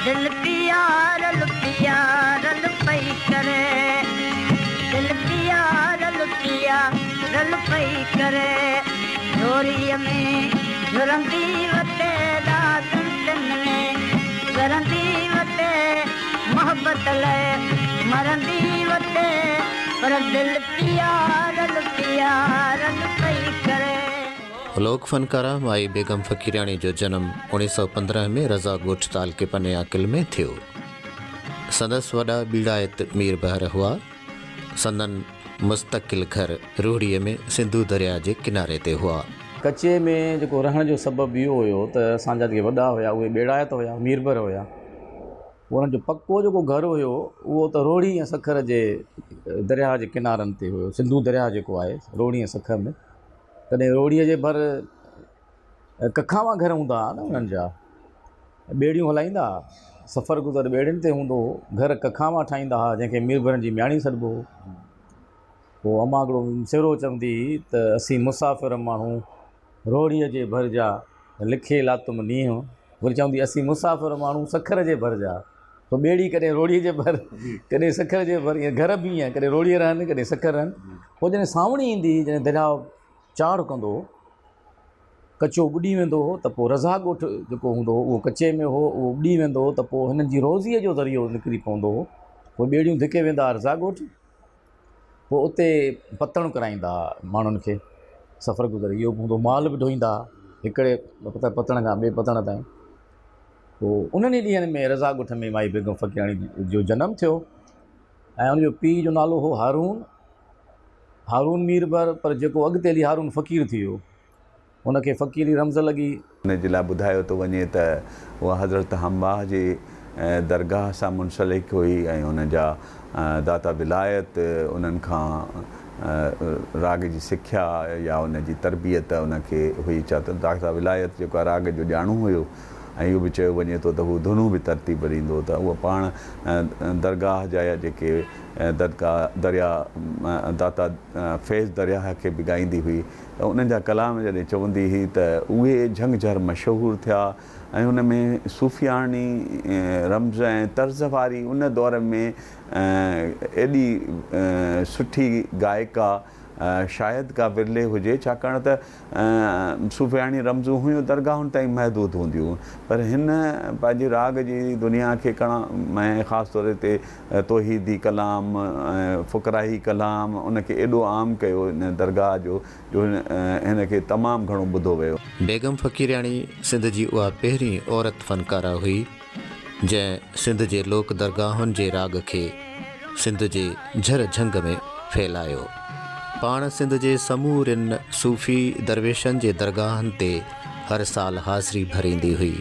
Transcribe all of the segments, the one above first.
دل پيا رل پيا رل پئي ڪري دل پيا رل پيا رل پئي ڪري جھوريء ۾ جھرندي وتي ڏاڪڻ تن ۾ ڳرندي وتي محبت لئه مرندي وتي پر دل پيا رل پيا رل پئي ڪري. لوڪ فنڪاره مائي بيگم فقيرياڻي جو جنم 1915 ۾ رضا ڳوٺ تعلقي پني عاقل ۾ ٿيو. سندس وڏا ٻيڙائت مير بحر هئا. سندن مستقل گهر روهڙيء ۾ سنڌو درياء جي ڪناري تي هئا. ڪچي ۾ جيڪو رهڻ جو سبب اهو هيو ته اسان جا جيڪي وڏا هيا اهي ٻيڙائت هيا، ميربحر هيا. انهن جو پڪو جيڪو گهر هيو اهو ته روهڙي ۽ سکر جي درياء جي ڪنارن تي هيو. سنڌو درياء جيڪو آهي روهڙي ۽ سکر ۾. تڏهن روهڙيء جي ڀر ڪکاوان گهر هوندا هئا نه انهن جا ٻيڙيون هلائيندا هئا سفر گذر ٻيڙين تي هوندو هو گهر ڪکاوان ٺاهيندا هئا جنهن کي ميربحرن جي مياڻي سڏبو هو پوء امان هڪڙو سهرو چوندي هئي ته اسين مسافر ماڻهو روهڙيء جي ڀر جا لکي لاتم نينهن وري چوندي اسين مسافر ماڻهو سکر جي ڀر جا پوء ٻيڙي ڪڏهن روهڙيء جي ڀر، ڪڏهن سکر جي ڀر، ائين گهر به ائين ڪڏهن روهڙيء رهن، ڪڏهن سکر رهن. پوء جڏهن سانوڻي ايندي هئي، جڏهن درياء چاڙهه ڪندو هو، ڪچو ٻڏي ويندو هو ته پوء رضا ڳوٺ جيڪو هوندو هو، اهو ڪچي ۾ هو، اهو ٻڏي ويندو هو ته پوء هنن جي روزيء جو ذريعو نڪري پوندو هو. پوء ٻيڙيون ڌڪي ويندا هئا رضا ڳوٺ. پوء اتي پتڻ ڪرائيندا هئا ماڻهن کي، سفر گذر اهو به هوندو هو، مال به ڍوئيندا هئا هڪڙي پتڻ کان ٻئي پتڻ تائين. پوء انهن ئي ڏينهن ۾ رضا ڳوٺ ۾ مائي بيگم فقيراڻي جو جنم ٿيو ۽ ان جو پيء جو نالو هو هارون، هارون ميربحر، پر جيڪو اڳتي هلي هارون فقير ٿي ويو. ان کي فقيري رمز لڳي. ان جي لاء ٻڌايو ٿو وڃي ته اها حضرت هماهه جي درگاهه سان منسلڪ هئي ۽ ان جا داتا ولايت انهن کان راڳ جي سکيا يا ان جي تربيت ان کي هئي ڇا ته داتا ولايت جيڪو آهي راڳ جو ڄاڻو هيو ۽ اهو به چيو وڃي ٿو ته هو ڌنون به ترتيب ڏيندو هو ته اهو پاڻ درگاهه جا يا جيڪي درگاهه دريا داتا فيض درياهه کي به ڳائيندي هئي ته انهن جا ڪلام جڏهن چوندي هئي ته اهي جهنگ جهر مشهور ٿيا ۽ ان ۾ صوفياڻي رمز ۽ طرز واري ان دور ۾ ايڏي سٺي گائڪا شايد ڪا ورلي هجي ڇاڪاڻ ته صوفياڻي رمزون هيون درگاهن تائين محدود هونديون پر هن پنهنجي راڳ جي دنيا کي ڪڻا ۽ خاص طور تي توحيدي ڪلام ۽ فقراهي ڪلام ان کي ايڏو عام ڪيو ان درگاهه جو جو هن کي تمام گهڻو ٻڌو ويو. بيگم فقيرياڻي سنڌ جي اها پهرين عورت فنڪاره هئي جنهن سنڌ جي لوڪ درگاهن جي راڳ کي سنڌ جي جھر جھنگ ۾ ڦهلايو. پاڻ سنڌ جي سمورين صوفي درويشن جي درگاهن تي هر سال حاضري ڀريندي هئي.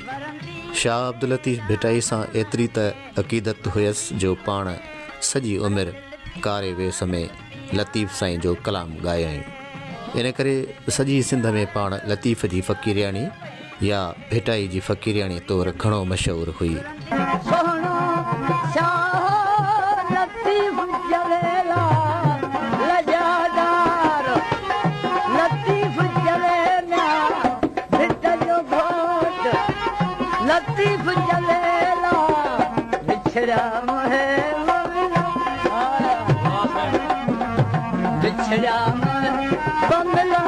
شاهه عبداللطيف ڀٽائي سان ايتري ته عقيدت هيس جو پاڻ سڄي عمر ڪاري ويس ۾ لطيف سائين جو ڪلام ڳايائين. ان ڪري سڄي سنڌ ۾ پاڻ لطيف جي فقيرياڻي يا ڀٽائي جي فقيرياڻي طور گهڻو مشهور هئي. سهڻو شاهه لطيف جليلا لڄادار لطيف جلي ميان ڀٽ جو گهوٽ لطيف جليلا وڇڙيا مهي وڇڙيا بملا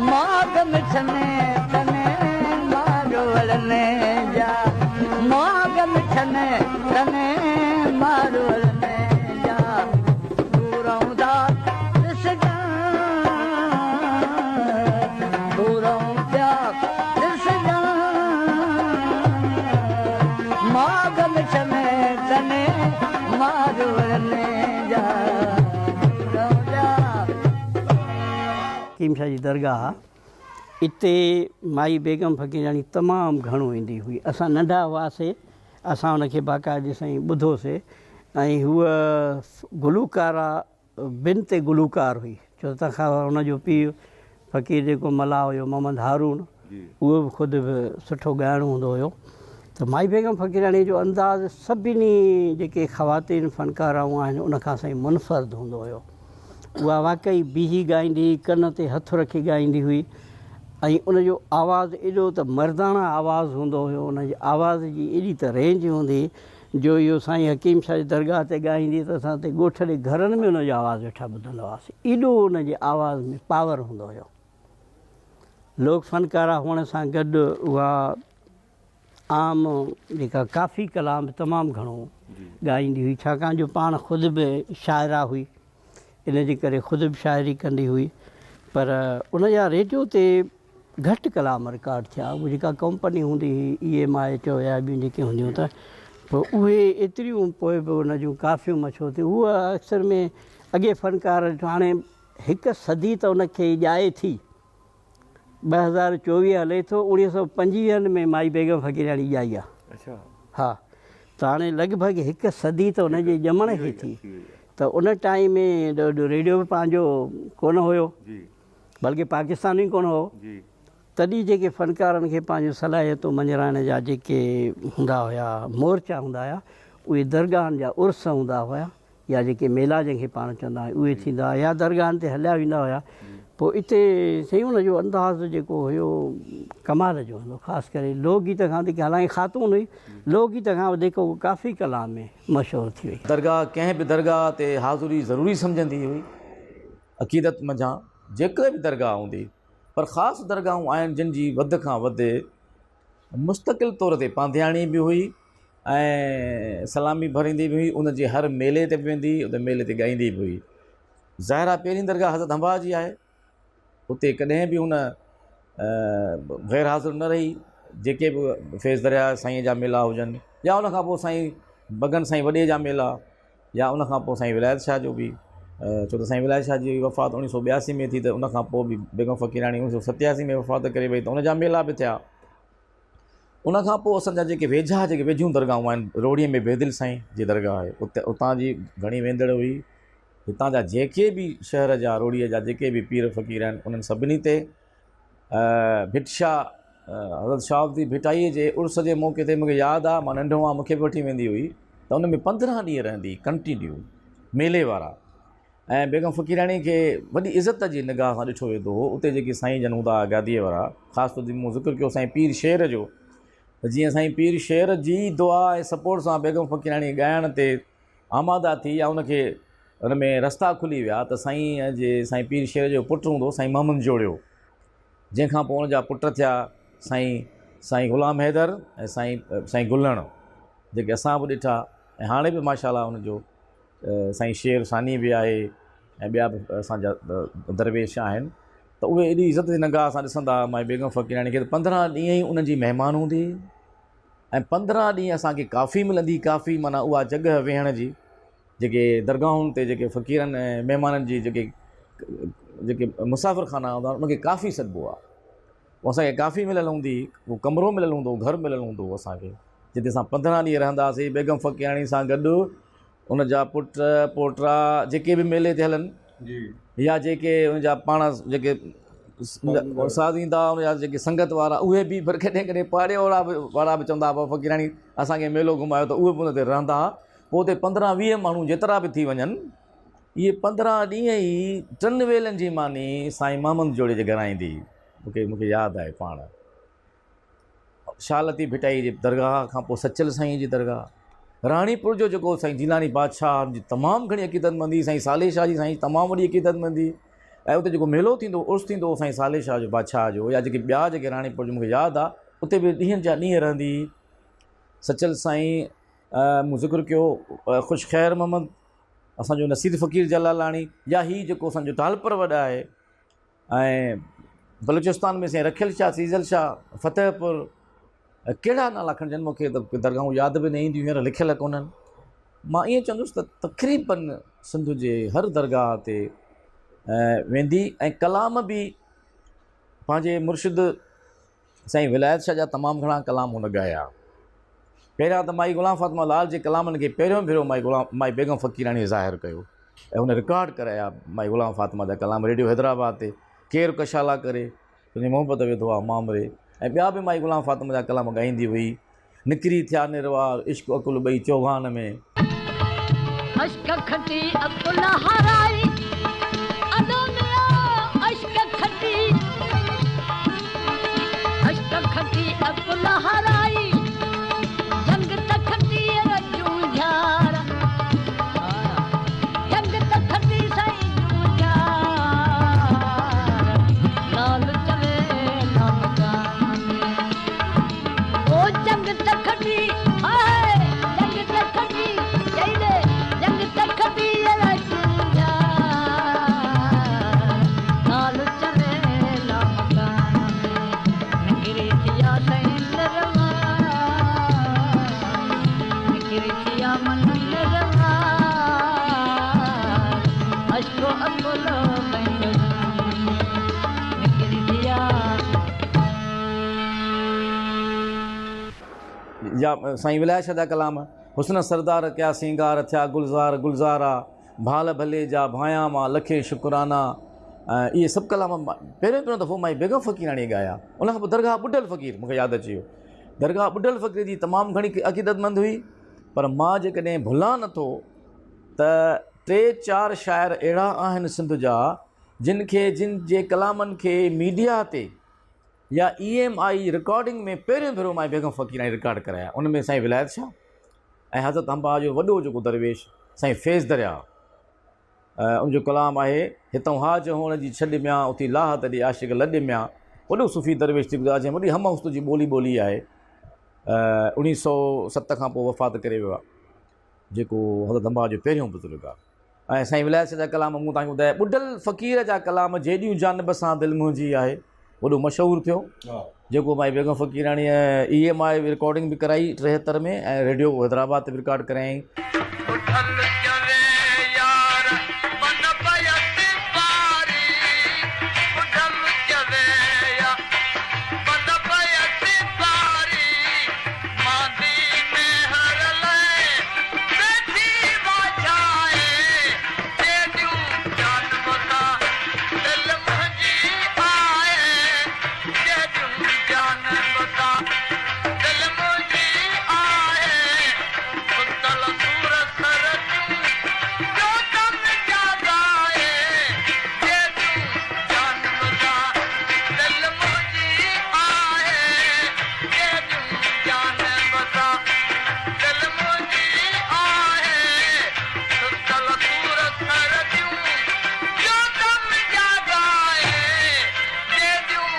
ماڳ مٺ ۾ تني ماروئڙ ۾ جا ماڳ مٺ ۾ تني ماروئڙ ۾ جا دورئون دا ڏسجان دورئون پيا ڏسجان ماڳ مٺ ۾ تني ماروئڙ ۾ جا دورئون پيا. حڪيم شاهه جي درگاهه اتي مائي بيگم فقيراڻي تمام گهڻو ايندي هئي. اسان ننڍا هئاسي، اسان ان کي باقاعدي سائين ٻڌوسي ۽ هوء گلوڪارا بنت گلوڪار هئي، ڇو ته تنهن کان ان جو پيء فقير جيڪو ملاح هيو محمد هارون اهو به خود به سٺو ڳائڻو هوندو هيو ته مائي بيگم فقيراڻي جو انداز سڀني جيڪي خواتين فنڪارائون آهن ان کان سائين منفرد هوندو هيو. اها واقعي بيهي ڳائيندي هئي، ڪن تي هٿ رکي ڳائيندي هئي ۽ ان جو آواز ايڏو ته مرداڻا آواز هوندو هيو، ان جي آواز جي ايڏي ته رينج هوندي هئي جو اهو سائين حڪيم شاهه جي درگاهه تي ڳائيندي ته اسان اتي ڳوٺ جي گهرن ۾ ان جو آواز ويٺا ٻڌندا هئاسين، ايڏو ان جي آواز ۾ پاور هوندو هيو. لوڪ فنڪاره هئڻ سان گڏ اها عام جيڪا ڪافي ڪلام به تمام گهڻو ڳائيندي هئي، ڇاڪاڻ جو پاڻ خود به شاعره هئي. ان جي ڪري خود به شاعري ڪندي هئي پر ان جا ريڊيو تي گهٽ ڪلام رڪارڊ ٿيا. اهو جيڪا ڪمپني هوندي هئي اي ايم I چئو يا ٻيون جيڪي هونديون ته پوء اهي ايتريون پوء به ان جون ڪافيون مشهور ٿيون. هوء اڪثر ۾ اڳي فنڪار هاڻي هڪ صدي ته ان کي ڄائي ٿي. 2024 هلي ٿو، اوڻيهه سؤ پنجويهن ۾ مائي بيگم فقيرياڻي ڄائي آ. ها ته هاڻي لڳ ڀڳ هڪ صدي ته ان جي ڄمڻ کي ٿي ته ان ٽائيم ۾ ريڊيو به پنهنجو ڪونه هيو بلڪه پاڪستان ئي ڪونه هو تڏهن جيڪي فنڪارن کي پنهنجون صلاحيتون مڃرائڻ جا جيڪي هوندا هيا مورچا هوندا هيا اهي درگاهن جا عرس هوندا هيا يا جيڪي ميلا جنهن کي پاڻ چوندا آهيون اهي ٿيندا هيا يا درگاهن تي هليا ويندا هيا پوء اتي سائين ان جو انداز جيڪو هيو ڪمال جو هوندو خاص ڪري لوڪ گيت کان وڌيڪ حالانڪه خاتون هئي لوڪ گيت کان وڌيڪ هو ڪافي ڪلام ۾ مشهور ٿي وئي. درگاهه ڪنهن به درگاهه تي حاضري ضروري سمجهندي هئي عقيدت منجهان جيڪا به درگاهه هوندي پر خاص درگاهون آهن جن جي وڌ کان وڌ مستقل طور تي پانڌياڻي به هئي ۽ سلامي ڀريندي به هئي ان جي هر ميلي تي به ويندي هئي اتي ميلي تي ڳائيندي به هئي ظاهر آهي پهرين درگاهه حضرت هنباهه جي آهي اتي ڪڏهن به هن غير حاضر نه رهي جيڪي به فيض دريا سائين جا ميلا هجن يا ان کان پوء سائين بگن سائين وڏي جا ميلا يا ان کان پوء سائين ولايت شاهه جو به ڇو ته سائين ولايت شاهه جي وفات اوڻيهه سو ٻياسي ۾ ٿي ته ان کان پوء به بيگم فقيراڻي اوڻيهه سو ستياسي ۾ وفات ڪري وئي ته ان جا ميلا به ٿيا ان کان پوء اسان جا جيڪي ويجها جيڪي ويجهيون درگاهون آهن روهڙيء ۾ بيدل سائين جي درگاهه آهي اتي اتان جي گهڻي ويندڙ هئي هتان جا جيڪي به شهر جا روهڙيء جا جيڪي به پير فقير آهن انهن سڀني تي ڀٽ شاهه حضرت شاهه الدين ڀٽائيء جي عرس جي موقعي تي مونکي ياد آهي مان ننڍو هئان مونکي به وٺي ويندي هئي ته ان ۾ 15 ڏينهن رهندي ڪنٽينيو ميلي وارا ۽ بيگم فقيراڻي کي وڏي عزت جي نگاهه سان ڏٺو ويندو هو. اتي جيڪي سائين جن هوندا هئا گاديء وارا، خاص طور تي مون ذڪر ڪيو سائين پير شير جو ته جيئن سائين پير شير جي دعا ۽ سپورٽ سان بيگم فقيراڻي ڳائڻ تي آماده ٿي يا ان کي ان ۾ رستا کلي ويا ته سائين جي سائين پير شير جو پٽ هوندو سائين محمد جوڙيو جنهن کان پوء ان جا پٽ ٿيا سائين سائين غلام حيدر ۽ سائين سائين گلڻ جيڪي اسان به ڏٺا ۽ هاڻي به ماشاء الله ان جو سائين شير ثاني به آهي ۽ ٻيا به اسان جا درويش آهن ته اهي ايڏي عزت جي نگاهه سان ڏسندا هئا مائي بيگم فقيراڻي کي ته 15 ڏينهن ئي انهن جي مهمان هوندي هئي ۽ 15 ڏينهن اسان کي ڪافي ملندي ڪافي معنيٰ اها جڳهه ويهڻ جي جيڪي درگاهن تي جيڪي فقيرن ۽ مهمانن جي جيڪي جيڪي مسافر خانا هوندا آهن ان کي ڪافي سڏبو آهي اهو اسان کي ڪافي مليل هوندي هئي اهو ڪمرو مليل هوندو هو گهر مليل هوندو هو اسان کي جتي اسان 15 ڏينهن رهندا هئاسين بيگم فقيراڻي سان گڏ ان جا پٽ پوٽا جيڪي به ميلي تي هلن يا جيڪي ان جا پاڻ جيڪي سازيندا ان جا جيڪي سنگت وارا اهي به پر ڪڏهن ڪڏهن پاڙي وارا به وارا به چوندا هئا فقيراڻي اسان کي ميلو گهمايو ته اهي به ان تي رهندا هئا پوء اتي 15 20 ماڻهو جيترا به ٿي وڃن اهي 15 ڏينهن ئي ٽن ويلن جي ماني سائين محمد جوڙي جي گهران ايندي هئي مونکي ياد آهي پاڻ شاهه لطيف ڀٽائي جي درگاهه کان پوء سچل سائين جي درگاهه راڻيپور جو جيڪو سائين جيلاني بادشاهه جي تمام گهڻي عقيدتمندي سائين صالح شاهه جي سائين تمام وڏي عقيدتمندي ۽ اتي جيڪو ميلو ٿيندو عرس ٿيندو سائين صالح شاهه جو بادشاهه جو يا جيڪي ٻيا جيڪي راڻيپور جو مونکي ياد آهي اتي به ڏينهن جا ڏينهن رهندي سچل سائين مون ذڪر ڪيو خوش خير محمد اسانجو نصير فقير جلالاڻي يا هي جيڪو اسانجو ٽالپر وڏا آهي ۽ بلوچستان ۾ سائين رکيل شاهه سيزل شاهه فتح پور ڪهڙا نالا کڻجن مون کي ته درگاهون ياد به نه اينديون هينئر لکيل ڪونهن مان ائين چوندس ته تقريبن سنڌ جي هر درگاهه تي ويندي ۽ ڪلام به پنهنجي مرشد سائين ولايت شاهه جا تمام گهڻا ڪلام هن ڳايا. پهريان ته مائي غلام فاطمه لال جي ڪلامن کي پهريون ڀيرو مائي غلام مائي بيگم فقيراڻيء ظاهر ڪيو ۽ هن رڪارڊ ڪرايا مائي غلام فاطمه جا ڪلام ريڊيو حيدرآباد تي ڪير ڪشالا ڪري تنهنجي محبت وڌو آ مامري ۽ ٻيا به مائي غلام فاطمه جا ڪلام ڳائيندي هئي. نڪري ٿيا نروار عشق عقل ٻئي چوغان ۾. عشق کٽي عقل هارائي اڏو ميان عشق کٽي. عقل هارائي، جنگ ته کٽي جونجهار، جنگ ته کٽي سائين جونجهار، لال چوي لامڪان ۾، او جنگ ته کٽي، هاء جنگ ته کٽي، چئي ڏي جنگ ته کٽي جونجهار، لال چوي لامڪان ۾، نڪري ٿيا سائين نروار، نڪري ٿيا من نروار، اشڪ عقل ويندو جام ۾، نڪري ٿيا. يا سائين ولايت شاھ جا ڪلام، حسن سردار ڪيا سينگار ٿيا گلزار گلزارا، ڀال ڀلي جا ڀانيان مان لکين شڪرانا ۽ اهي سڀ ڪلام پهريون پهريون دفعو مائي بيگم فقيراڻيء ڳايا. ان کان پوء درگاهه ٻڍل فقير مون کي ياد اچي ويو. درگاهه ٻڍل فقير جي تمام گهڻي عقيدتمند هئي پر مان جيڪڏهن ڀلان نٿو ته ٽي چار شاعر اهڙا آهن سنڌ جا جن کي جن جي ڪلامن کي ميڊيا تي يا اي ايم I recording ۾ پهريون ڀيرو مائي بيگم فقيراڻي رڪارڊ ڪرايا ان ۾ سائين ولايت شاهه ۽ حضرت همباهه جو وڏو جيڪو درويش سائين فيض درياء ان جو ڪلام آهي هتئون هاج هئڻ جي ڇڏ ميان اٿي لاهه تڏي عاشق لڏ ميان وڏو صوفي درويش ٿي گذريو آهي جنهن وڏي هم اوست جي ٻولي ٻولي آهي اوڻيهه سو ست کان پوء وفات ڪري ويو آهي جيڪو حضرت همباهه جو پهريون بزرگ آهي ۽ سائين ولايت شاهه جا ڪلام مون توهان کي ٻڌايا. ٻڍل فقير جا ڪلام جيڏيون جانب سان دل منهنجي آهي وڏو مشهور ٿيو جيڪو مائي بيگم فقيراڻيء اي ايم I recording به ڪرائي 73 ۾ ۽ ريڊيو حيدرآباد تي به رڪارڊ ڪرايائين. ٻڍل چوي يار من پيس پاري، ٻڍل چوي يار من پيس پاري، ماندي ميهر لئه ويٺي واجهائي، جيڏيون جانب سان دل منهنجي آهي، جيڏيون جانب سان دل منهنجي آهي، ستل سور سر جون جو دم جاڳائي، جيڏيون جانب سان دل منهنجي آهي، جيڏيون جانب سان دل منهنجي آهي، ستل سور سر جون جو دم جاڳائي، جيڏيون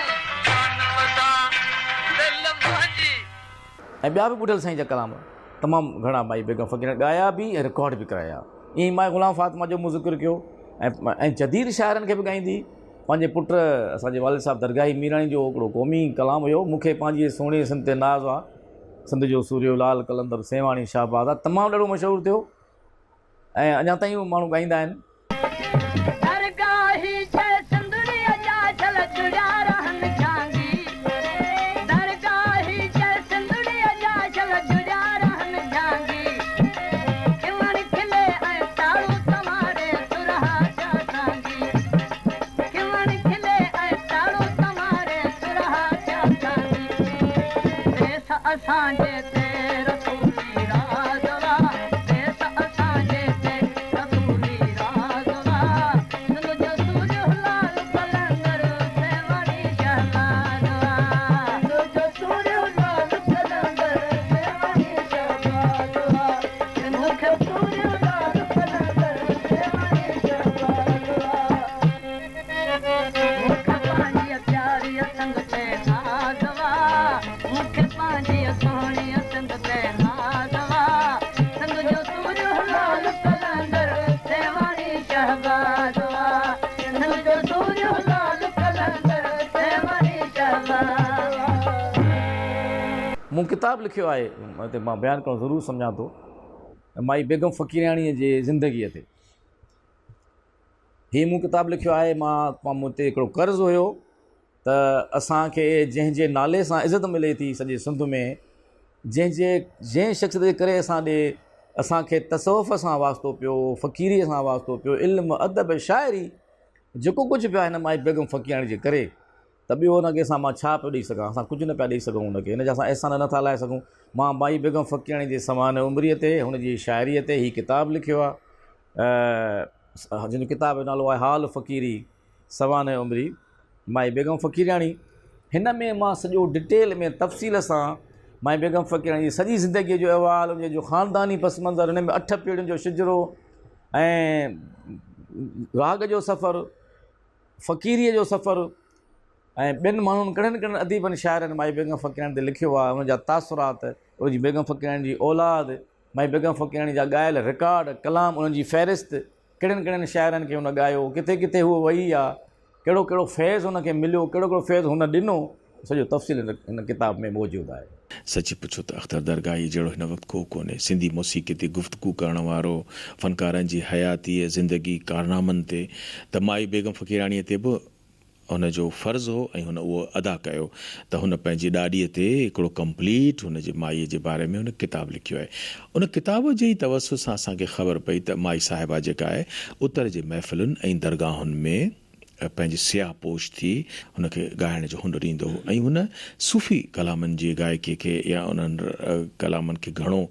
جانب سان دل منهنجي. ۽ ٻيا به ٻڍل سائين جا ڪلام تمام گهڻا مائي بيگم فقيراڻي ڳايا به ۽ رڪارڊ به ڪرايا. ائين ئي مائي غلام فاطمه جو مون ذڪر ڪيو ۽ جديد شاعرن کي به ڳائيندي پنهنجي پٽ اسان جي والد صاحب درگاهي ميراڻي جو هڪڙو قومي ڪلام هيو مون کي پنهنجي سهڻي سنڌ تي ناز آ سنڌ جو سوريو لال قلندر سيوهاڻي شهباز آ تمام ڏاڍو مشهور ٿيو ۽ اڃا تائين اهو ماڻهو ڳائيندا آهن. درگاهي جي سنڌڙيء جا ڇل جڙيا رهن جهانگي درگاهي جي سنڌڙيء جا ڇل جڙيا رهن جهانگي کلڻ کلي ۽ تاڙو تماري سرها ٿيا سانگي کلڻ کلي ۽ تاڙو تماري سرها ٿيا سانگي ديس اسان جي تي رسولي راز وا ديس اسان جي تي رسولي راز وا سنڌ جو سوريو لال قلندر سيوهڻي شهباز وا سنڌ جو سوريو لال قلندر سيوهڻي شهباز وا سنڌ جو سوريو لال قلندر سيوهڻي شهباز وا مون کي پنهنجيء پياريء سنڌ تي ناز وا مون کي پنهنجيء سهڻيء سنڌ تي ناز وا سنڌ جو سوريو لال قلندر سيوهڻي شهباز وا سنڌ جو سوريو لال قلندر سيوهڻي شهباز وا. مون ڪتاب لکيو آهي هتي مان بيان ڪرڻ ضرور سمجهان ٿو مائي بيگم فقيرياڻيء جي زندگيء تي. هي مون ڪتاب لکيو آهي مان مون تي هڪڙو قرض هيو ته اسان کي جنهن جي نالي سان عزت ملي ٿي سڄي سنڌ ۾ جنهن جي جنهن شخص جي ڪري اسان ڏي اسان کي تصوف سان واسطو پيو فقيري سان واسطو پيو علم ادب شاعري جيڪو ڪجهه به آهي هن مائي بيگم فقيراڻي جي ڪري ته ٻيو هن کي اسان مان ڇا پيو ڏئي سگهان اسان ڪجهه نه پيا ڏئي سگهون هن کي هن جا اسان احسان نٿا لاهي سگهون مان مائي بيگم فقيراڻي جي سوانح عمريء تي هن جي شاعريء تي هي ڪتاب لکيو آهي جنهن جو ڪتاب جو نالو آهي حال فقيري سوانح عمري مائي بيگم فقيرياڻي. هن ۾ مان سڄو ڊٽيل ۾ تفصيل سان مائي بيگم فقيراڻي جي سڄي زندگيء جو احوال، ان جو خانداني پس منظر، ان ۾ اٺ پيڙهين جو شجرو ۽ راڳ جو سفر، فقيريء جو سفر ۽ ٻين ماڻهن ڪهڙن ڪهڙن اديبن شاعرن مائي بيگم فقيراڻي تي لکيو آهي، ان جا تاثرات، ان جي بيگم فقيراڻي جي اولاد، مائي بيگم فقيراڻي جا ڳايل رڪارڊ، ڪلام، انهن جي فهرست، ڪهڙن ڪهڙن شاعرن کي هن ڳايو، ڪٿي ڪٿي هوء وئي آ، ڪهڙو ڪهڙو فيض هن کي مليو، ڪهڙو ڪهڙو فيض هن ڏنو، سڄو تفصيل هن ڪتاب ۾ موجود آهي. سچ پڇو ته اختر درگاهي جهڙو هن وقت ڪو ڪونهي. سنڌي موسيقي تي گفتگو ڪرڻ وارو، فنڪارن جي حياتيء، زندگي، ڪارنامن تي ته مائي بيگم فقيراڻيء تي به هن جو فرض هو ۽ هن اهو ادا ڪيو ته هن پنهنجي ڏاڏيء تي هڪڙو ڪمپليٽ هن جي مائيء جي باري ۾ هن ڪتاب لکيو آهي. ان ڪتاب جي ئي توسط سان اسان کي خبر پئي ته مائي صاحبه جيڪا آهي اتر جي محفلن ۽ درگاهن ۾ پنهنجي سياه پوش ٿي هن کي ڳائڻ جو هنر ايندو هو ۽ هن صوفي ڪلامن جي گائڪي کي يا انهن ڪلامن کي گهڻو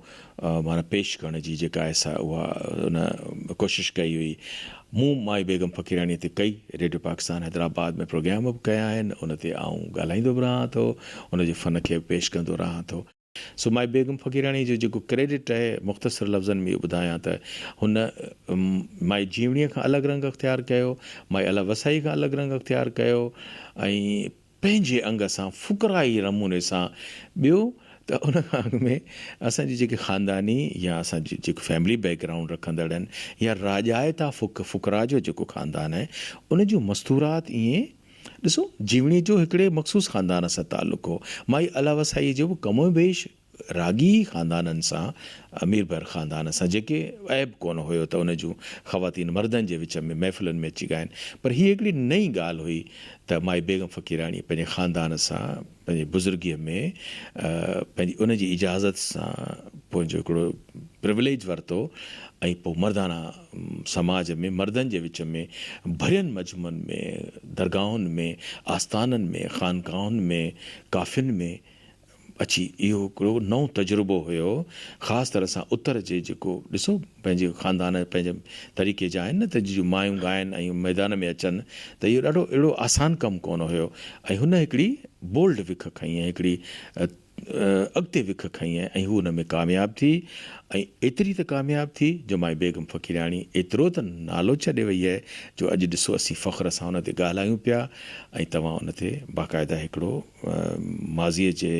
معنيٰ پيش ڪرڻ جي جيڪا آهي سا اها ان ڪوشش ڪئي هئي. مون مائي بيگم فقيراڻيء تي ڪئي ريڊيو پاڪستان حيدرآباد ۾ پروگرام به ڪيا آهن، ان تي آئون ڳالهائيندو به رهان ٿو، ان جي فن کي به پيش ڪندو رهان ٿو. سو مائي بيگم فقيراڻيء جو جيڪو ڪريڊٽ آهي، مختصر لفظن ۾ اهو ٻڌايان ته هن مائي جيوڻيء کان الڳ رنگ اختيار ڪيو، مائي الله وسائيء کان الڳ رنگ اختيار ڪيو ۽ پنهنجي انگ سان فقرائي نموني سان ٻيو ته ان کان اڳ ۾ اسان جي جيڪي خانداني يا اسان جي جيڪو فيملي بيڪ گرائونڊ رکندڙ آهن يا راڄائتا فقراء جو جيڪو خاندان آهي ان جون مستورات ائين ڏسو جيوڻي جو هڪڙي مخصوص خاندان سان تعلق هو مائي الله وسائي جو به ڪم و بيش راڳي خاندانن سان، ميربحر خاندان سان، جيڪي عيب ڪونه هيو ته ان جون خواتين مردن جي وچ ۾ محفلن ۾ اچي ڳائن، پر هيء هڪڙي نئين ڳالهه هئي ته مائي بيگم فقيراڻيء پنهنجي خاندان سان پنهنجي بزرگيء ۾ پنهنجي ان جي اجازت سان پنهنجو هڪڙو پروليج ورتو ۽ پوء مردانه سماج ۾ مردن جي وچ ۾ ڀرين مجمعن ۾ درگاهن ۾ آستانن ۾ خانقاهن ۾ ڪافين ۾ اچي اهو هڪڙو نئون تجربو هيو خاص طرح سان اتر جي جيڪو ڏسو پنهنجي خاندان پنهنجي طريقي جا آهن نه ته جي مايون ڳائن ۽ ميدان ۾ اچن ته اهو ڏاڍو اهڙو آسان ڪم ڪونه هيو ۽ هن هڪڙي بولڊ وک کنئي ۽ هڪڙي اڳتي وک کنئي ۽ هو ان ۾ ڪامياب ٿي ۽ ايتري ته ڪامياب ٿي جو مائي بيگم فقيرياڻي ايترو ته نالو ڇڏي وئي آهي جو اڄ ڏسو اسين فخر سان ان تي ڳالهايون پيا ۽ توهان ان تي باقاعده هڪڙو ماضيء جي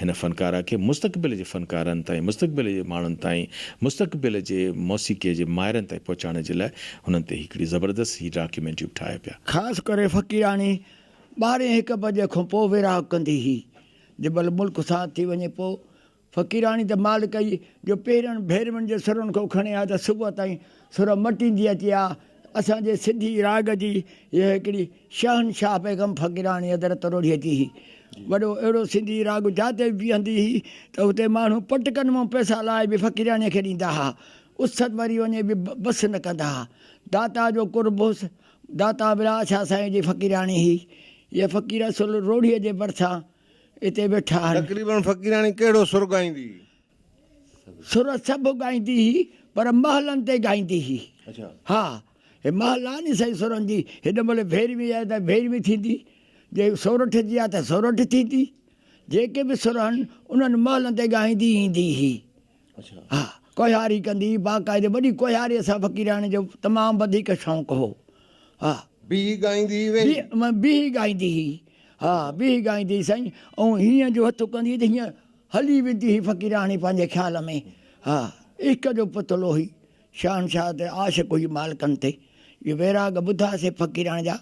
هن فنڪاره کي مستقبل جي فنڪارن تائين، مستقبل جي ماڻهن تائين، مستقبل جي موسيقيء جي ماهرن تائين پهچائڻ جي لاء هنن تي هڪڙي زبردست هي ڊاڪيومينٽري به ٺاهي پيا. خاص ڪري فقيراڻي ٻارهين هڪ بجي کان پوء ويراڳ ڪندي هئي. جبل ملڪ سان ٿي وڃي پوء فقيراڻي ته مال ڪئي جو پهرين ڀيروين جي سرن کان کڻي ها ته صبح تائين سر مٽيندي اچي ها. اسان جي سنڌي راڳ جي هيء هڪڙي شهنشاهه بيگم فقيراڻي حضرت روهڙيء جي هئي. وڏو اهڙو سنڌي راڳ جاتي به بيهندي هئي ته اتي ماڻهو پٽڪن مان پئسا لاهي به فقيراڻيء کي ڏيندا ها. اس وري وڃي به بس نه ڪندا ها. داتا جو قرب هوس. داتا ولاء شاهه سائين جي فقيراڻي هئي. هيء فقير اصل روهڙيء جي ڀرسان اتي ويٺا آهن. تقريباً فقيراڻي ڪهڙو سر ڳائيندي هئي؟ سر سڀ ڳائيندي هئي پر محلن تي ڳائيندي هئي. ها هي محل آهي ني سائين سرن جي هيڏ مهل ڀيروي آهي ته ڀيروي ٿيندي جي سورٺ جي آهي ته سورٺ ٿيندي جيڪي به سر آهن انهن محلن تي ڳائيندي ايندي هئي. ها ڪوهياري ڪندي هئي باقاعدي وڏي ڪوهياري سان فقيراڻي جو تمام وڌيڪ شوق هو. ها. بيهي ڳائيندي هئي ويهي؟ بيهي ڳائيندي هئي. ها بيهي ڳائيندي هئي سائين ۽ هيئن جو هٿ ڪندي هئي ته هيئن هلي ويندي هئي فقيراڻي پنهنجي خيال ۾ ها عشق جو پتلو هئي شهنشاهه تي عاشق هئي مالڪن تي اهي ويراڳ ٻڌاسي فقيراڻي جا.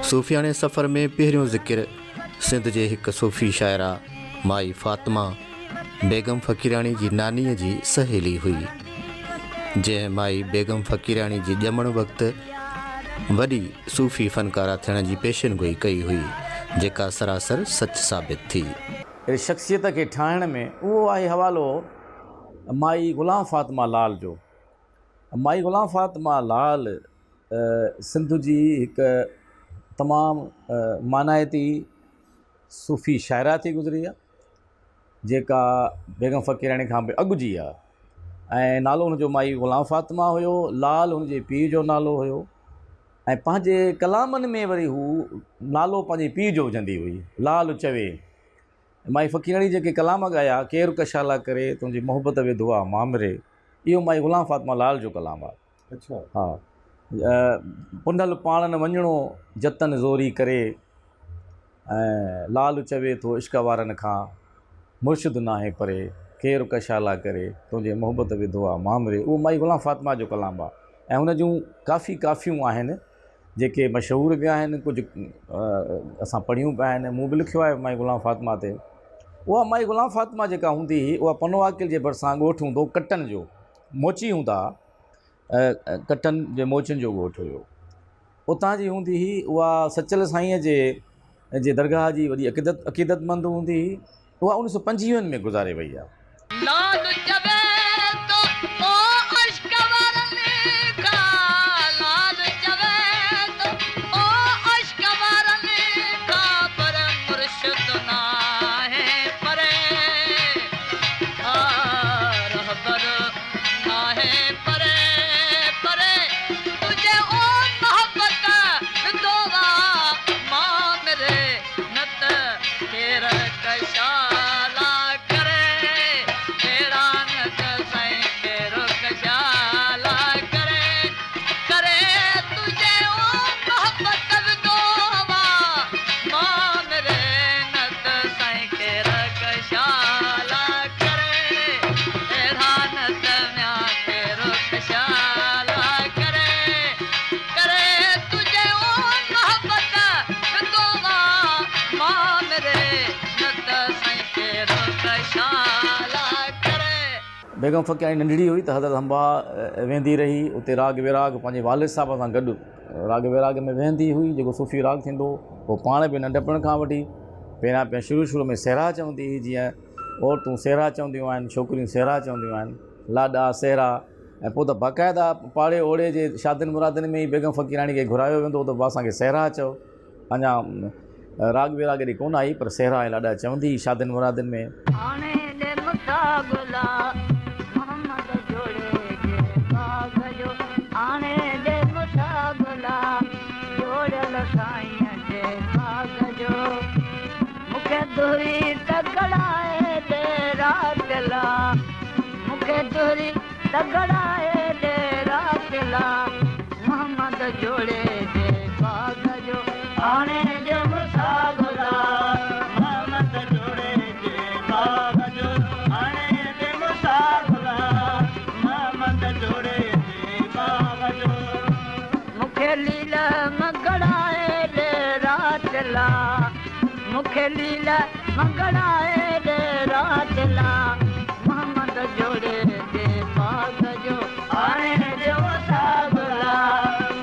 صوفياڻي سفر ۾ پهريون ذڪر سنڌ جي هڪ صوفي شاعره مائي فاطمه بيگم فقيراڻي جي نانيء جي سهيلي هئي، جنهن مائي بيگم فقيراڻي جي ڄمڻ وقت وڏي صوفي فنڪاره ٿيڻ جي پيشنگوئي ڪئي هئي، جيڪا سراسر سچ ثابت ٿي. اهڙي شخصيت کي ٺاهڻ ۾ اهو آهي حوالو مائي غلام فاطمه لال جو. مائي غلام فاطمه لال سنڌ جي هڪ تمام مانائتي صوفي شاعره ٿي گذري آهي، جيڪا بيگم فقيراڻي کان به اڳ جي آهي ۽ نالو هن جو مائي غلام فاطمه هيو، لال هن جي پيء جو نالو هيو ۽ پنهنجي ڪلامن ۾ وري هو نالو پنهنجي پيء جو وجهندي هئي، لال چوي. مائي فقيراڻي جيڪي ڪلام ڳايا، ڪير ڪشالا ڪري، تنهنجي محبت وڌو آ مامري، اهو مائي غلام فاطمه لال جو ڪلام آهي. اڇا. ها. پنهل پاڻ نه وڃڻو، جتن زوري ڪري. ۽ لال چوي ٿو عشق وارن کان، مرشد ناهي پري، ڪير ڪشالا ڪري، تنهنجي محبت وڌو آ مامري. اهو مائي غلام فاطمه جو ڪلام آ ۽ هن جون ڪافي ڪافيون آهن جيڪي مشهور به آهن، ڪجهه اسان پڙهيون به آهن، مون به لکيو آهي مائي غلام فاطمه تي. اها مائي غلام فاطمه جيڪا هوندي هئي اها پنوعاقل جي ڀرسان ڳوٺ هوندو هو ڪٽن جو، موچي هوندا ها، ڪٽن جي موچين جو ڳوٺ هيو. اتان جي هوندي هئي. اها سچل سائينء جي جي درگاهه جي وڏي عقيدت عقيدتمند هوندي هئي. اها اڻويهه سو پنجويهن ۾ گذاري وئي آهي. لال چوي ٿو او عشق وارن کان لال چوي ٿو او عشق وارن کان پر مرشد ناهي پري آ رهبر ناهي پري پري تنهنجي او محبت وڌو آ مامري نه ته ڪير ڪشالا ڪري اهڙا نه ته سائين ڪير ڪشالا ڪري ڪري تنهنجي او محبت وڌو آ مامري نه ته سائين ڪير ڪشالا ڪري اهڙا نه ته ميان ڪير ڪشالا ڪري ڪري تنهنجي او محبت وڌو آ مامري نه ته سائين ڪير ڪشالا ڪري. بيگم فقيراڻي ننڍڙي هئي ته حضرت همباهه ويندي رهي، اتي راڳ ويراڳ پنهنجي والد صاحب سان گڏ راڳ ويراڳ ۾ ويهندي هئي، جيڪو صوفي راڳ ٿيندو هو، هوء پاڻ به ننڍپڻ کان وٺي پهريان پهريان شروع شروع ۾ سهرا چوندي هئي، جيئن عورتون سهرا چونديون آهن، ڇوڪريون سهرا چونديون آهن، لاڏا، سهرا ۽ پوء ته باقاعده پاڙي اوڙي جي شادين مرادين ۾ ئي بيگم فقيراڻي کي گهرايو ويندو هو ته بابا اسان کي سهرا چئو. اڃا راڳ ويراڳ ايڏي ڪونه آئي پر سهرا ۽ لاڏا چوندي هئي شادين مرادين ۾. آڻي ڏي مساڳلا محمد جوڙي جي باغ جو آڻي ڏي مساڳلا جوڙيل سائينء جي باغ جو مون کي دهري تڳڙائي ڏي رات لا مون کي دهري تڳڙائي ڏي رات لا محمد جوڙي جي باغ جو آڻي ڏي مساڳلا محمد جوڙي جي باغ جو آڻي ڏي مساڳلا محمد جوڙي جي باغ جو. مون کي ليل مگڙائي ڏي رات لا مون کي ليل مگڙائي ڏي رات لا محمد جوڙي جي باغ جو آڻي ڏي مساڳلا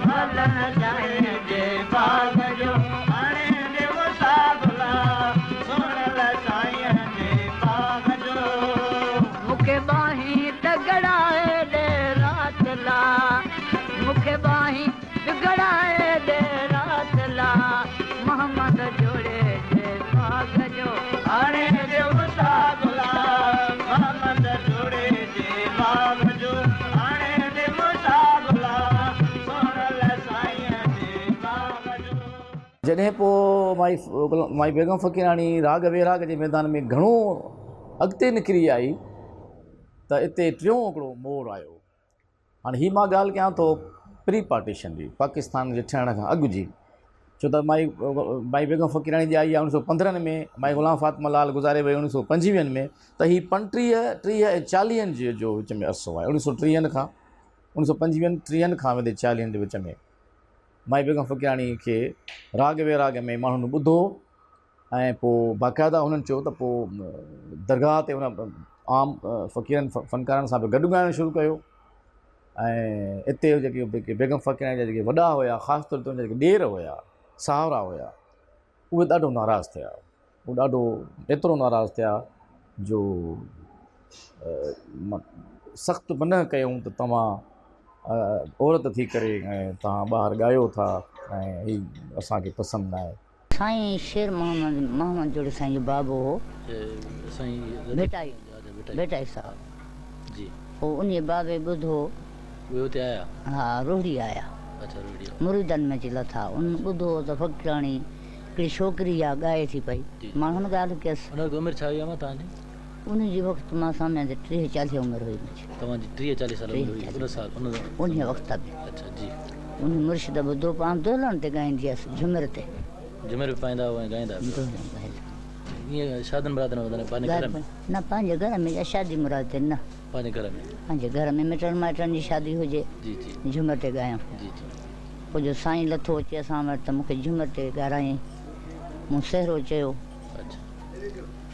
ڀلن سائين جي باغ جو آڻي ڏي مساڳلا سهڻل سائين جي باغ جو. مون کي ٻانهين تڳڙائي ڏي رات لا مون کي ٻانهين بگڙائي ڏي رات لا محمد جوڙي جي باغ جو. آڻي ڏي مساڳلا محمد جوڙي جي باغ جو آڻي ڏي مساڳلا سهڻل سائين جي باغ جو. جڏهن پوء مائي مائي بيگم فقيراڻي راڳ ويراڳ جي ميدان ۾ گهڻو اڳتي نڪري آئي ته اتي ٽيون هڪڙو موڙ آيو. هاڻي هي مان ڳالهه ڪيان ٿو پري پارٽيشن جي، پاڪستان جي ٺهڻ کان اڳ جي، ڇو ته مائي مائي بيگم فقيراڻي ڄائي آهي اڻويهه سو پندرهن ۾، مائي غلام فاطمه لال گذاري وئي اڻويهه سو پنجويهن ۾ ته هي پنٽيهه، ٽيهه ۽ چاليهن جي جو وچ ۾ عرصو آهي، اڻويهه سو ٽيهن کان اڻويهه سو پنجويهن ٽيهن کان ويندي چاليهن جي وچ ۾. مائي بيگم فقيراڻي کي راڳ ويراڳ ۾ ماڻهن ٻڌو ۽ پوء باقاعده انهن چيو ته پوء درگاهه تي ان عام فقيرن فنڪارن سان به گڏ ڳائڻ شروع ڪيو ۽ اتي جيڪي بيگم فقيراڻي جا جيڪي وڏا هيا خاص طور تي ان جا جيڪي ڏير هيا ساهرا هيا اهي ڏاڍو ناراض ٿيا هو ڏاڍو ايترو ناراض ٿيا جو سخت منع ڪيائون ته توهان عورت ٿي ڪري ۽ توهان ٻاهر ڳايو ٿا ۽ هي اسان کي پسند ناهي. سائين شير محمد محمد جوڙي سائين جو بابو هو ڀٽائي ڀٽائي صاحب پوء انهي بابي ٻڌو اهي اتي آيا؟ ها روهڙي آيا اڇا روهڙي آيا. مريدن ۾ اچي لٿا انهن ٻڌو ته فقيراڻي هڪڙي ڇوڪري آ ڳائي ٿي پئي مان هن ڳالهه ڪيس. ان وقت عمر ڇا هئي امان توهان جي؟ انهي جي وقت مان سامهيان ته 30 40 عمر هئي منهنجي. توهان جي 30 40 سال عمر هئي ان سال ان انهي وقت ۾. اڇا جي. انهي مرشد ٻڌو پاڻ دهلڻ تي ڳائيندي هيس جهمر تي. جهمر به پائيندا هئا ۽ ڳائيندا به هئا. دهلڻ پائيندا. ائين شادين مرادين ۾ پنهنجي گهر ۾. نه پنهنجي گهر ۾ يا شادي مراد تي نه. پنهنجي گهر ۾. پنهنجي گهر ۾ مٽن مائٽن جي شادي هجي جي جي. جهمر تي ڳايان. جي جي. پوء جو سائين لٿو اچي اسان وٽ ته مون کي جهمر تي ڳارايائين. مون سهرو چيو. اڇا.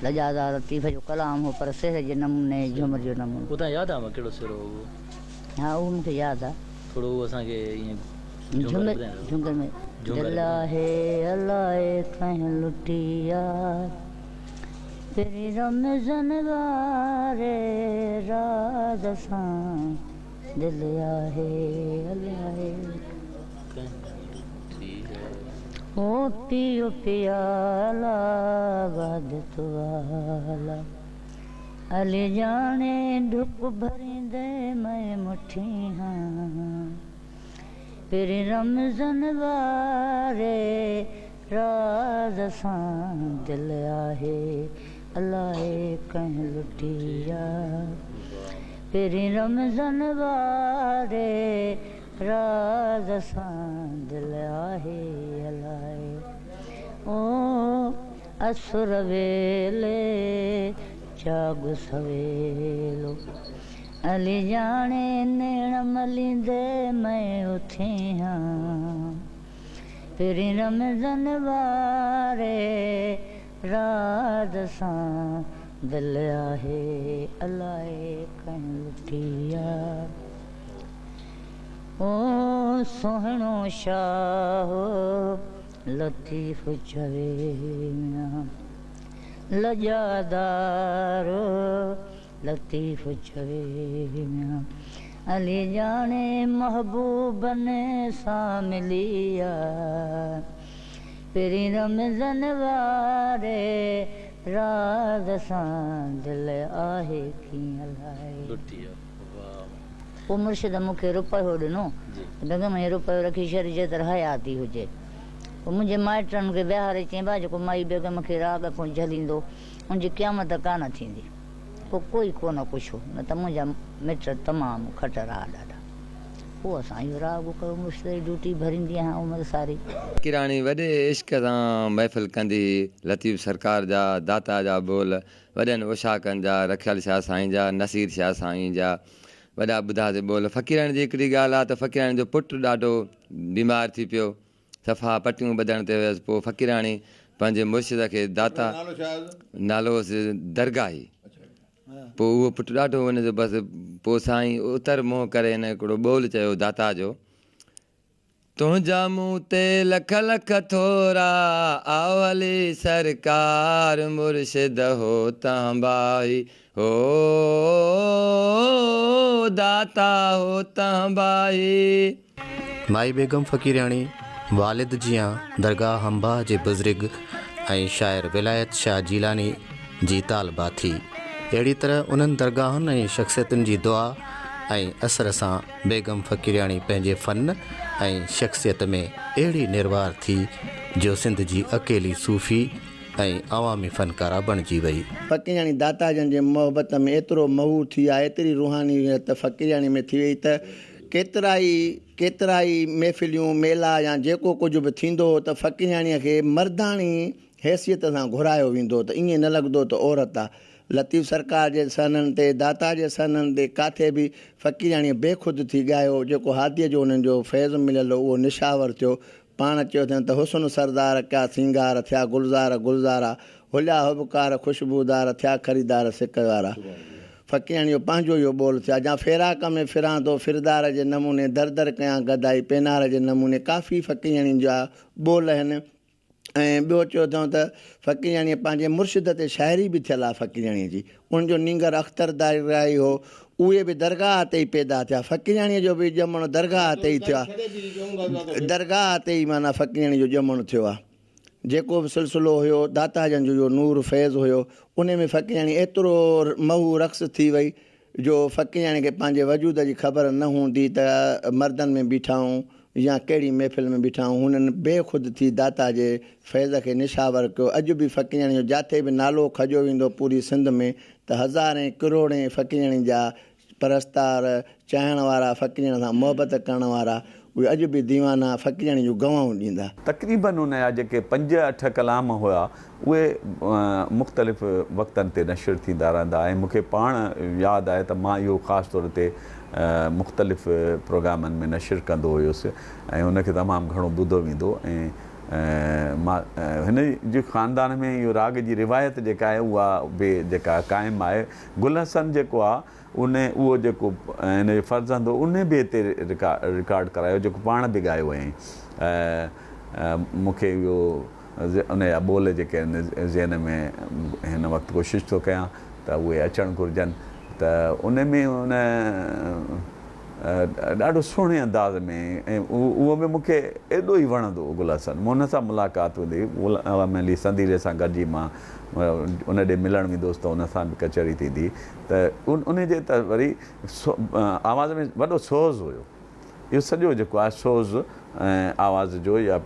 لڄادا لطيف جو ڪلام هو پر سهري جي نموني جهمر جو نمونو. اهو تان ياد آ مان ڪهڙو سهرو هو اهو؟ ها اهو مون کي ياد آ. ٿورو اهو اسان کي ائين جهونگاري ٻڌائيندو. جهونگار ۾. دل آهي الائي ڪنهن لٽي آ. پرين رمزن واري راز سان دل آهي الائي او پيو پيالا وحدت والا علي ڄاڻي ڍڪ ڀريندي مئي مٺي هان پرين رمزن واري راز سان دل آهي الائي ڪنهن لٽي آ پرين رمزن واري راز سان دل آهي الائي او اسر ويلي جاڳ سويلو علي ڄاڻي نيڻ مليندي مئي اٿي هان. پرين رمزن واري راز سان دل آهي الائي ڪنهن لٽي آ او سهڻو شاهه لطيف چوي ميان لڄادار لطيف چوي ميان علي ڄاڻي محبوبن سان ملي آ پرين رمزن واري راز سان دل آهي ڪيئن الائي. پوء مرشد مون کي روپيو ڏنو ته بيگم هي روپيو رکي ڇڏ جيتر حياتي هجي. پوء منهنجي مائٽن کي ويهاري چيائين ڀاء جيڪو مائي بيگم کي راڳ کان جهليندو ان جي قيامت ڪانه ٿيندي. پوء ڪوئي ڪونه پڇيو، نه ته منهنجا مٽ تمام کٽر ها ڏاڍا. پوء اسان اهو راڳ ڪيو، مرشد جي ڊيوٽي ڀريندي آهيان عمر ساري. فقيراڻي وڏي عشق سان محفل ڪندي هئي. لطيف سرڪار جا، داتا جا ٻول، وڏن اوشاقن جا، رکيل شاهه سائين جا، نصير شاهه سائين جا وڏا ٻڌاسي ٻول. فقيراڻي جي هڪڙي ڳالهه آ ته فقيراڻي جو پٽ ڏاڍو بيمار ٿي پيو. صفا پٽيون ٻڌڻ تي هيس پوء فقيراڻي پنهنجي مرشد کي داتا نالو هوس درگاهي پوء اهو پٽ ڏاڍو ان جو بس پوء سائين اتر منهن ڪري هن هڪڙو ٻول چيو داتا جو تنهنجا مون تي لک لک ٿورا آء علي سرڪار مرشد هو تان ڀائي هو داتا هو تان ڀائي. مائي بيگم فقيرياڻي والد جيان درگاهه هنباهه جي بزرگ ۽ شاعر ولايت شاهه جيلاني جي طالبه ٿي. اهڙي طرح انهن درگاهن ۽ شخصيتن جي دعا ۽ اثر سان بيگم فقيرياڻي پنهنجي فن ۽ شخصيت ۾ اهڙي نروار ٿي جو سنڌ جي اڪيلي صوفي ۽ عوامي فنڪاره بڻجي وئي. فقيرياڻي داتا جن جي محبت ۾ ايترو محو ٿي آ ايتري روحانيت فقيرياڻي ۾ ٿي وئي ته ڪيترائي ڪيترائي محفليون، ميلا يا جيڪو ڪجهه به ٿيندو هو ته فقيرياڻيء کي مرداڻي حيثيت سان گهرايو ويندو هو ته ائين نه لڳندو ته عورت آ. لطيف سرڪار جي سهنن تي، داتا جي سهنن تي ڪاٿي به فقيرياڻيء بيخود ٿي ڳايو، جيڪو هاديء جو انهن جو فيض مليل هو، اهو نشاور ٿيو. پاڻ چيو اٿن ته حسن سردار ڪيا سينگار، ٿيا گلزار گلزارا، هليا هٻڪار خوشبودار، ٿيا خريدار سڪ وارا. فقيرياڻيء جو پنهنجو اهو ٻول ٿيا. جا فيراق ۾ ڦران ٿو ڦردار جي نموني، در در ڪيان گدائي پينار جي نموني ڪافي فقيرياڻين جا ٻول آهن. ۽ ٻيو چيو اٿئون ته فقيرياڻيء پنهنجي مرشد تي شاعري به ٿيل آهي فقيرياڻيء جي. ان جو نينگر اختر درگاهي هو. اهي به درگاهه تي ئي پيدا ٿيا. فقيرياڻيء جو به ڄمڻ درگاهه تي ئي ٿيو آهي. درگاهه تي ئي معنيٰ فقيرياڻيء جو ڄمڻ ٿيو آهي. جيڪو به سلسلو هيو داتا جن جو اهو نور فيض هيو. انهي ۾ فقيرياڻي ايترو محو رقص ٿي وئي جو فقيرياڻي کي پنهنجي وجود جي خبر نه هوندي ته مردن ۾ بيٺا آهون يا ڪهڙي محفل ۾ بيٺا آهون. هنن بي خود ٿي داتا جي فيض کي نشاور ڪيو. اڄ به فقيرياڻي جو جاٿي به نالو کڄيو ويندو پوري سنڌ ۾ ته هزارين ڪروڙين فقيرياڻي جا پرستار، چاهڻ وارا، فقيرياڻي سان محبت ڪرڻ وارا اهي اڄ به ديوانا فقيرياڻي جون گواهون ڏيندا. تقريباً ان جا جيڪي پنج اٺ ڪلام هيا اهي مختلف وقتن تي نشر ٿيندا رهندا ۽ مون کي پاڻ ياد آهي ته مان اهو خاص طور تي مختلف پروگرامن ۾ نشر ڪندو هيس ۽ ان کي تمام گهڻو ٻڌو ويندو ۽ مان هن جي خاندان ۾ اهو راڳ جي روايت جيڪا آهي اها به جيڪا قائم آهي گل حسن جيڪو آهي ان اهو جيڪو هن جو فرزند هو ان به هتي رڪارڊ ڪرايو جيڪو پاڻ به ڳايو هيائين مون کي اهو ان جا ٻول جيڪي آهن ذهن ۾ هن وقت ڪوشش ٿو ڪيان ته اهي اچڻ گهرجن ته ان ۾ ان ڏاڍو سهڻي انداز ۾ ۽ اهو به مون کي ايڏو ئي وڻندو هو گل حسن مون ان سان ملاقات هوندي هئي غلام علي سنديلي سان گڏجي مان ان ڏي ملڻ ويندو هوس ته ان سان به ڪچهري ٿيندي هئي ته ان جي ته وري آواز ۾ وڏو سوز هيو. اهو سڄو جيڪو آهي سوز آواز جو يا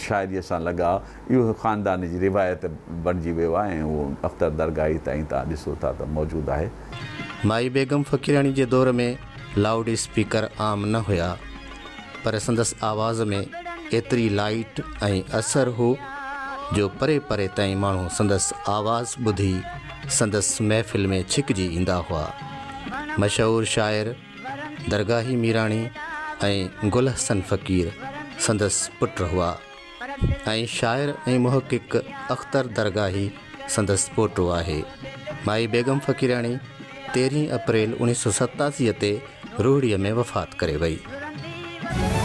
شاعريء سان لڳاء اهو خاندان جي روايت بڻجي ويو آهي ۽ اهو اختر درگاهي تائين توهان ڏسو ٿا ته موجود آهي. مائي بيگم فقيراڻي جي دور ۾ لائوڊ اسپيڪر عام نه هيا پر سندس آواز ۾ ايتري لائٽ ۽ اثر هو جو پري پري تائين ماڻهو سندس آواز ٻڌي سندس محفل ۾ ڇڪجي ايندا هئا. مشهور شاعر درگاهي ميراڻي ۽ گل حسن فقير سندس پٽ هئا ۽ شاعر ۽ محقق اختر درگاهي سندس پوٽو آهي. مائي بيگم فقيراڻي تيرهين اپريل 1987 تي روهڙيء ۾ وفات ڪري وئي.